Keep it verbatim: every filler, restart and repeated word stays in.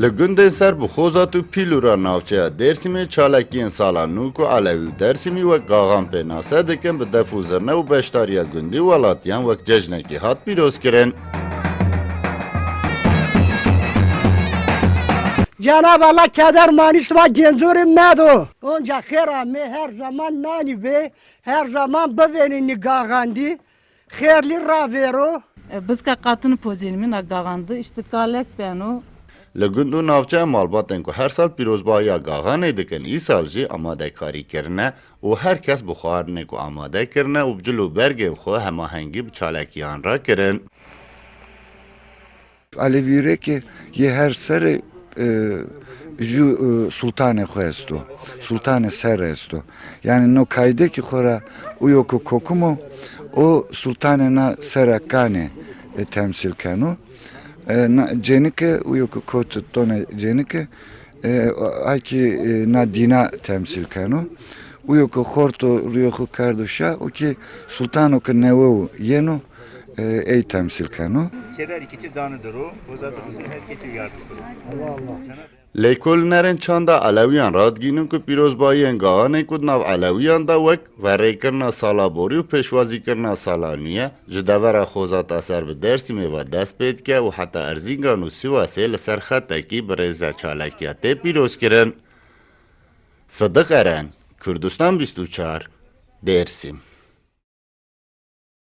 Li gundên Ser bi Xozat û Pîlûra navçeya Dêrsimê çalakiyên sala nû ku Elewî û Dêrsimî wek gaxan pênase dikin, bi def û zirne û beşdariya gundî û welatiyan wek cejnekê hat pîrozkirin. Cenab Allah keder manî sima gencûrê medo. Onca xêra me her zaman nanî bê, her zaman bivênî nî gaxandî. Xêrlî ravêro. E, bizka qatini pozînî min a gaxandi, îşte kalek beno. Li gund û navçeya malbatên ku her sal pîrozbahiya gaxanê dikin, îsal jî amadekarî kirine û her kes bi xwarinê ku amade kirine û bi cil û bergên xwe hemahengî bi çalakiyan re kirin. Elewîrekê yê her serê, e, jû, e, sultanê xwe esto. Sultanê ser esto. Yani no kaydekî xwe ra uyo ku kokimo, o sultanê na sera kanê, e, temsîl keno. E, na, cênike uyo ku kot tone cênike, e, akî, e, na dîna temsîl keno. Uyo ku xorto rûyê xwe kerdo şa, o ki sultano ki newe yeno, e, ey temsîl keno. Keder iki çi canı duru, bu zaten bizim herkesi uyardı. Lêkolînerên çanda Elewiyan radigihînin ku pîrozbahiyên gaxanê ku di nav Elewiyan de wek verêkirina sala borî û pêşwazîkirina sala nû ye, ji devera Xozata Ser bi Dêrsimê ve dest pê dike û heta Erzîngan û Sîwasê li ser xetekî bi rêze çalakiya tê pîrozkirin. Sidiq Eren, Kurdistan bîst û çar, Dêrsim.